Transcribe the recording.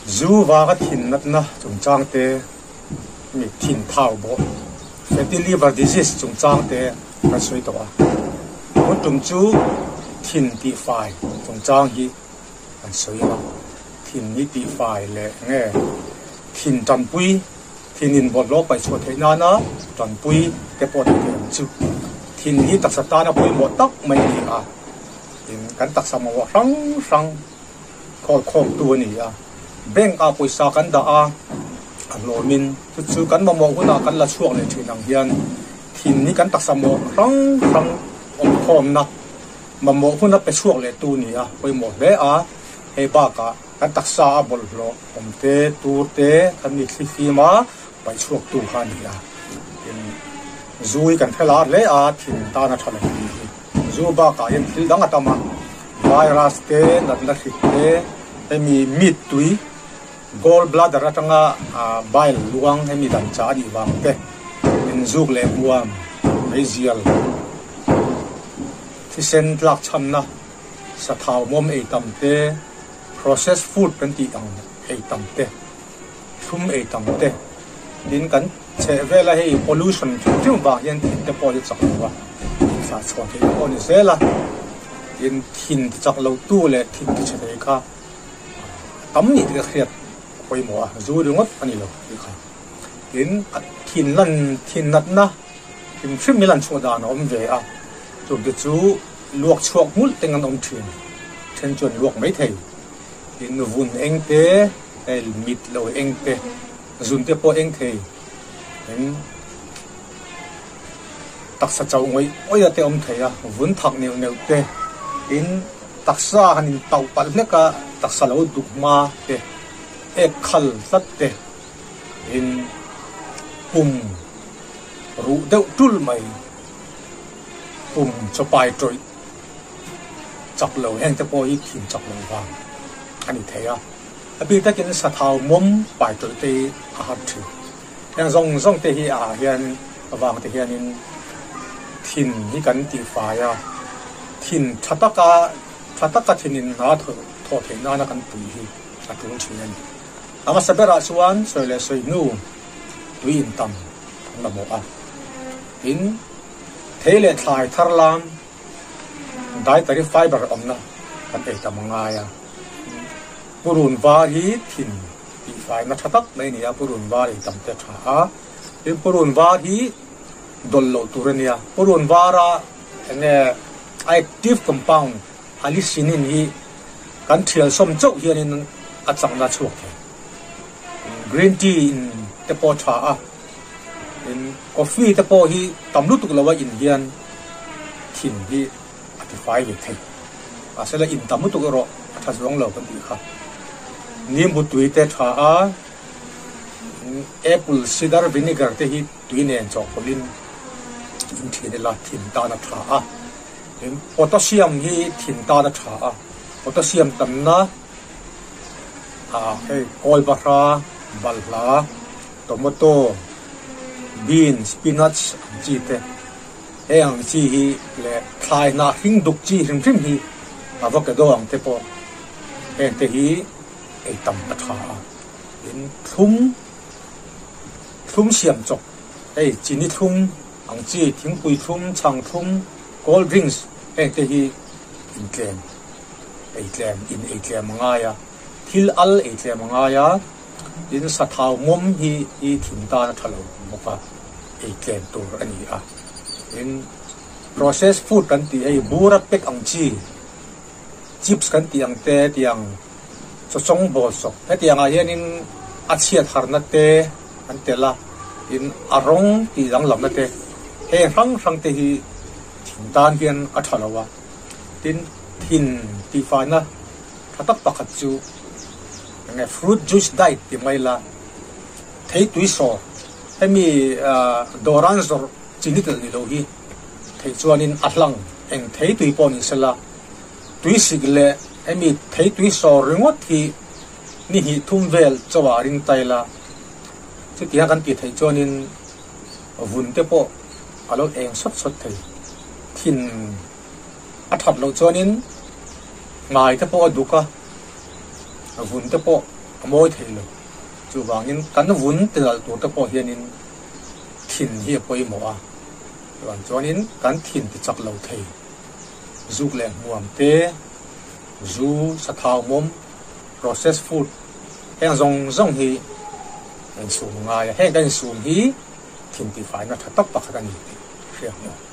Zu vanga thin natna chungchang te, mi thin thau bawh, fatty liver disease chungchang te kan sawi tawh a. Tun tum chu thin tihfai chungchang hi kan sawi a. Thin hi tihfai leh nge thin tanpui, thin in bawlhhlawh paih chhuah theih nana tanpui te pawh ti thei ang chu. Thin hi taksa tana pawimawh tak mai a ni a, tin kan taksa mamawh hrang hrang khawl khawmtu a ni a, bank ah pawisa kan dah a, a hlawmin chu chu kan mamawh hunah kan la chhuak leh thin ang hian thin hi kan taksa mawh hrang hrang awm khawmna mamawh huna pe chhuak leh tu a ni a, pawimawh hle a, hei bakah kan taksa a bawlhhlawh awm te, tur te kan mi thli fim a, paih chhuak tu kha a ni a, tin zu hi kan hre lar hle a, thin tan a tha lo tih hi. Zu bakah hian thil dang a tam a, virus te, natna hrik te, hemi meat tui, gall bladder atanga bile luang hemi dan chah a nih vang te, inzuk leh hmuam, meizial, thisen tlak chhamna, sathau mawm ei tam te, processed food kan tih ang ei tam te, thlum ei tam te, tin kan chheh vela hei pollution hrim hrim vang hian thin te pawh hi chak lo a, thlah chhuah theih pawh a ni zel a, tin thin ti chak lo tu leh thin ti chhe thei kha tam nih te hriat a pawimawh a, zu ringawt a ni lo tih kha. Tin a thin lan thin natna hrim hrim hi lan chhuah dan a awm ve a, chungte chu luak chhuak nghulh teng an awm thin, then chuan luak mai thei. Tin vun eng te, hei mit lo eng te, zun te pawh eng thei. Tin taksa chauh ngawih ngawih a te awm thei a, vun thak neuh neuh te. Tin taksa han in tauh palh hlek a, taksa lo duk hma te, ek khal tlat te. Tin pum ruh deuh tul mai, pum chawpai tawih. Chak lo heng te pawh hi thin chak lo vang a ni thei a, a bik takin sathau mawm pai tawlh te hi a har thin. Heng zawng zawng te hi ah hian avang te hianin thin hi kan tihfai a, thin tha taka tha taka thin in hna thawh theih nana kan pui hi a tul thin a ni. A hmasa berah chuan sawi leh sawi hnu tui in tam an mamawh a, tin thei leh thlai thar lam Dietary fiber awmna kan ei tam a ngai a, purun var hi thin tihfaina tha tak mai a ni a, purun var ei tam te a tha a, tin purun var hi dawlh loh tur a nia, purun vara eng nge active compound allicinin hi kan thial sawm chauh hianin a chakna a chhuak thei. Green tea in te pawh a tha a. Tin, coffee te pawh hi tam lutuk lo a in hian thin hi a ti fai ve thei. Mahse la in tam lutuk erawh a tha zuang lo kan tih kha. Nimbu tui te tha a, apple cider vinegar te hi tui nen chawhpawlhin in thin ila thin tan a tha a. Tin, potassium hi thin tan a tha a, potassium tamna hei kawl bahra, balhla, Tomato, bean, spinach ang chi te, heng ang chi hi leh thlai hnah hring duk chi hrim hrim hi avocado ang te pawh heng te hi ei tam a tha a. Tin, thlum, thlum siam chawp, hei chini thlum ang chi, thingpui thlum, chhang thlum, cold drinks heng te hi intlem, ei tlem, in ei tlem a ngai a, thil al ei tlem a ngai a. Tin, sathau mawm hi i thin tan a tha lo bawk a, ei tlem tur a ni a. Tin, processed food kan tih hei bura pack ang chi, chips kan tih ang te tiang chawchawng bawl sawk hetiang ah hianin a chhiat harna te an tel a, tin a rawng tih danglamna te heng hrang hrang te hi thin tan hian a tha lo a. Tin, thin tihfaina tha tak pakhat chu enge fruit juice diet ti mai la, thei tui sawr hemi dawran zawrh chi ni tel ni lo hi thei chuanin a hlang eng thei tui pawh ni sela, tui sik leh hemi thei tui sawr ringawt hi ni hnih thum vel chauh ah ring tai la, chutiang kan tih theih chuanin vun te pawh a lo eng sawt sawt thei thin. A that loh chuanin ngai te pawh a duk a, vun te pawh a mawi thei lo. Chuvangin kan vun tilal tur te pawh hianin thin hi a pawimawh a, chuan chuanin kan thin ti chak lo thei. Zuk leh hmuam te, zu, sathau mawm, processed food heng zawng zawng hi kan insum ngai a, heng kan insum hi thin tihfaina tha tak pakhat a ni tih hriat ni awm.